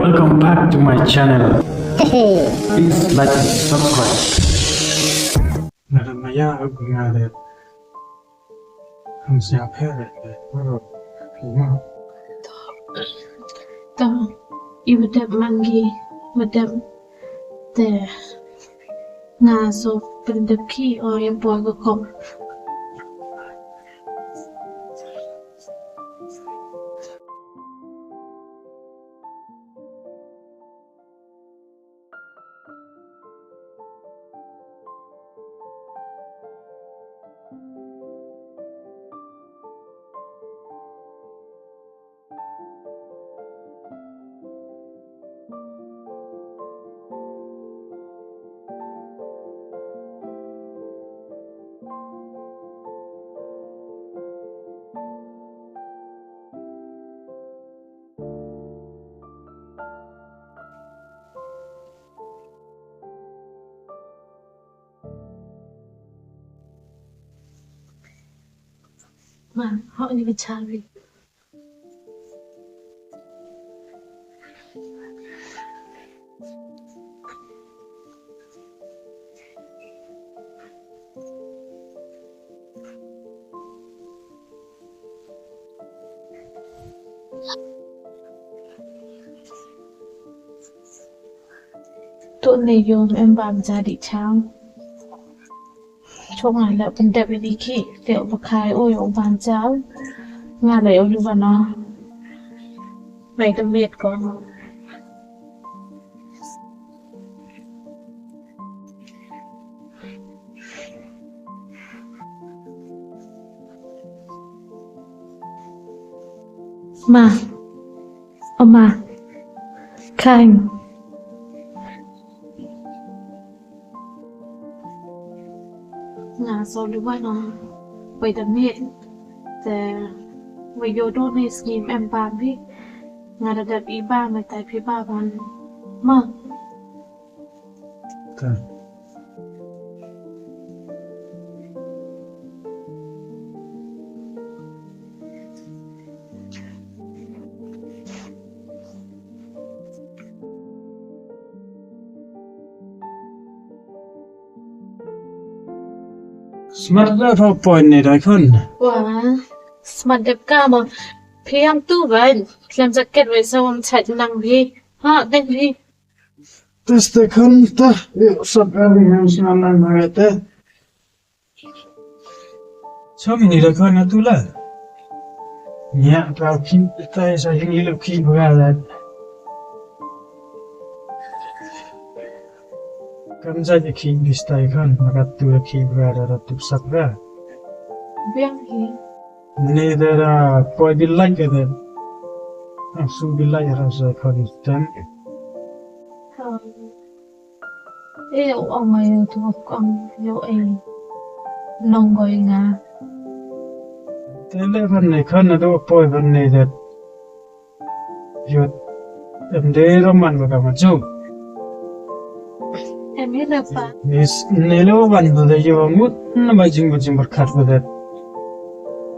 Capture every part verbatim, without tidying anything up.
Welcome back to my channel. Please like and subscribe. Nga da maya ha u nga de. Ham sia pher de. Oro. Phi ma. To, i wa dep man ki, wa dep te nga so pyndep ki o ya poi ko kom. Ma, hok ni ka cha ri. To ne yom em bam ja di chang. Chong nga la pyndep ini ki, te u bakhai u yong bam ja. Nga la yong lu bana. Mai ka miet ko. Ma. O ma. Kain. Nga so li wa nong. Wei da miet. Te. Wei yo do ni skim em bam bi. Nga da dep i bam, wei tai phi bam. Ma. Ta. Smat da pho point ni da khon. Wa, smat dep ka mo. Phi ham tu bai, klem jacket wei sa wam chait nang bi. Ha, deng bi. Teste khon ta, yo, sap ka ni ham sna nang ma te. Chong ini da khon nga tu la. Nya ka khi tai sa hing ilu khi bra la. Kam sa ki khi bistai khon, ma ka tu la khi bra da, da tu sap bra. Biang hi. Ni da da poi bilai ka da. Ang su bilai ra sa khon stem. E, o, ong ayo tu kong yo e. Nong goi nga. Te le ban ne khon na do poi ban ne da. Yo, em de ro man ba ka ma chu. Em hi la pa. Yes, ne lo ban ba da yo ngut na ba jing ba jing ba khat ba da.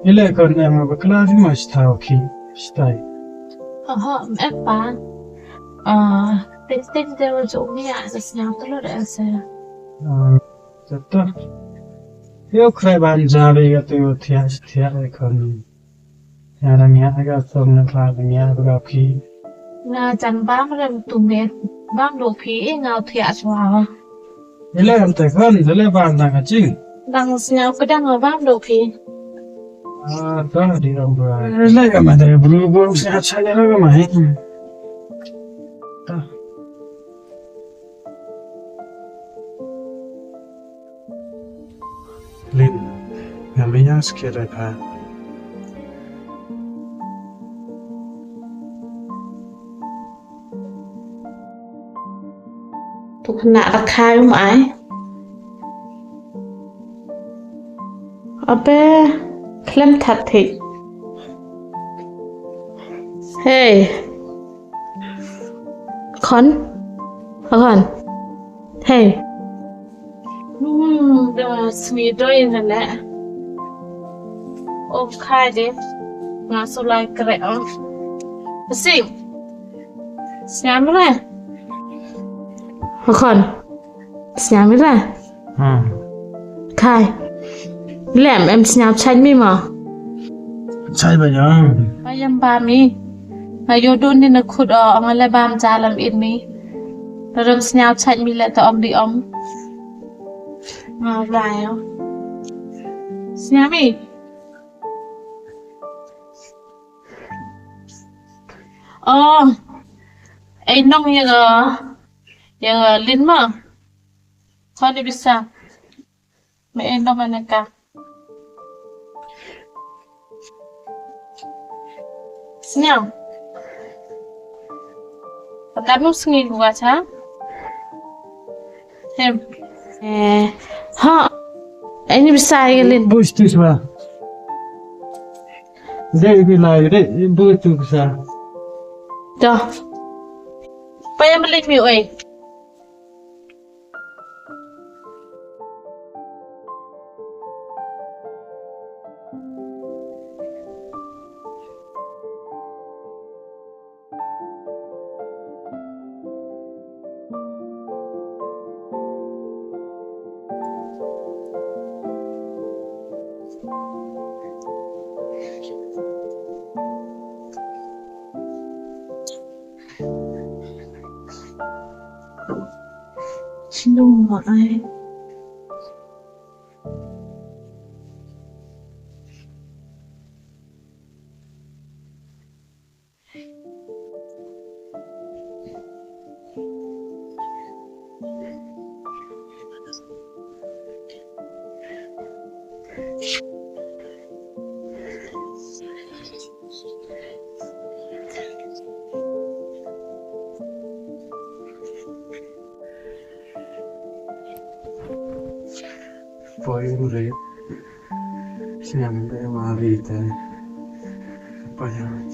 Ile khon em ba kla ri ma sta o ki, stai. Aha, em pa. Ah, te te de ro jo mi a sa sna to lo da sa. Ah, ta ta. Yo krai ban ja ri ka tu thia thia e khon. Nga da ngiah ka song na kla da ngiah bru phi. Nga jan bam rem tu met, bam do phi, e nga thiah chwa. Ile kam te khon, ile bam dang ka ching. Dang sñiaw ka dang bam do phi. Ah, ta di rong bru. Ile kam te bru bru sñiaw cha ya ka mai. Ta. Lin, nga maya skit ai pha. Tu khana rakhai um ai. Abe, khlem that thik. Hey. Khon. Khon. Hey. Hmm, da smi doi na le. O khai de. Nga su lai kre o. Sing. Sñiaw mi re. Khon. Sñiaw mi re. Hmm. Khai. Lem em sñiaw chait mi mo. Chait ba yam. Ba yam ba mi. Na yo dun ni na khut o, ong le bam jalam in mi. Rem sñiaw chait mi le ta om di om. Nga rai o. Sñiaw mi. Oh, ei nong ya ga, ya ga Lin ma. Khon i bisa. Me ei nong ane ka. Sñiaw. Pakat nu sngi ku ka cha. Hem. Eh, ha. Ei ni bisa ya ga Lin. Bus tu swa. Dei bi lai, dei, bus tu sa. Dah. Payam balik mi, oi. Chinong ma ai. Poi ure. Sñiaw mi de ma ri te. Poi ure.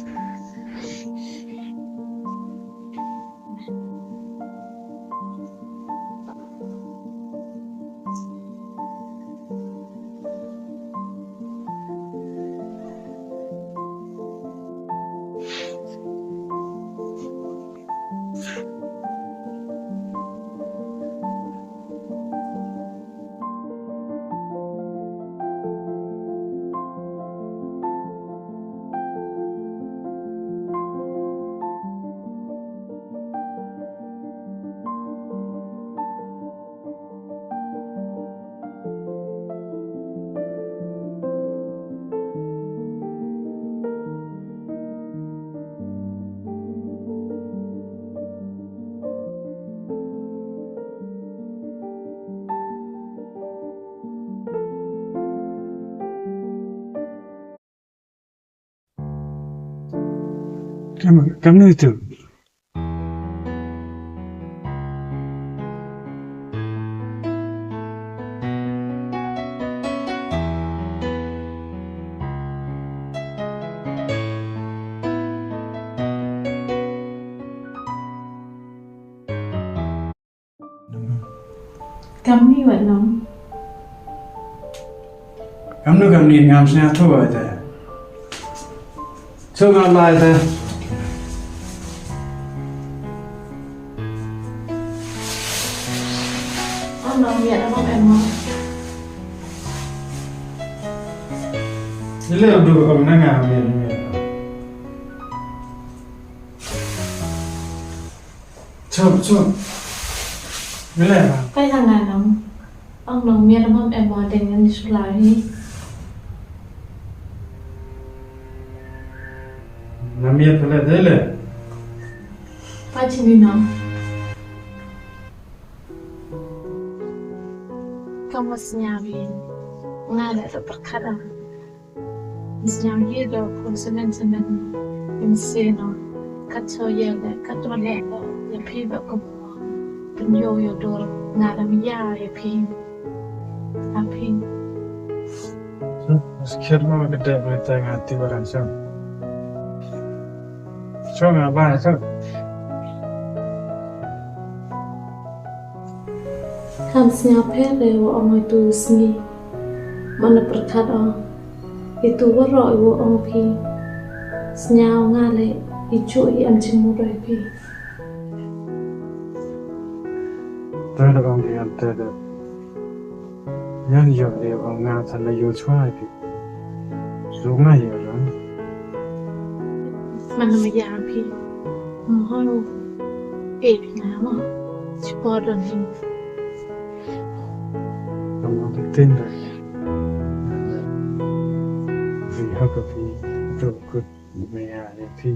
Kam, kamnu tu? Kamni wat nong. Kamnu kamni ngam sñiaw tu wa te. Chu ngam lai te. Am nong miat am em mo. Ile du ko na ngam miat miat. Chup, chup. Mila ma. Kai hang ngai nong. Ong nong miat am em wa deng ni sula hi. Na miat pala dele. Pa chini nong. Kam wa sñiaw hi. Nga le to pyrkhat am. Sñiaw hi do pun semen semen. Im se no. Kat so ye le, kat to le do. Ye phi ba ko. Pun yo yo do. Nga da mi ya ye phi. A phi. Skir ma ka de ba ta nga ti ba ran sam. Chong a ba, chong. Kam sñiaw pher re wa ong i tu sngi. Mana pyrkhat ong. I tu waroh i wa ong phi. Sñiaw nga le i chu i am chim mu roi phi. Te da ong ki ante da. Yan yoh de ong nga than da yoh chwa phi. Yoh nga yoh lang. Man ma ya phi. Mo ho. E phi nga mo. Chi por don hi. Kam ong ki tin da. Phi ha ka phi. To kut ma ya phi.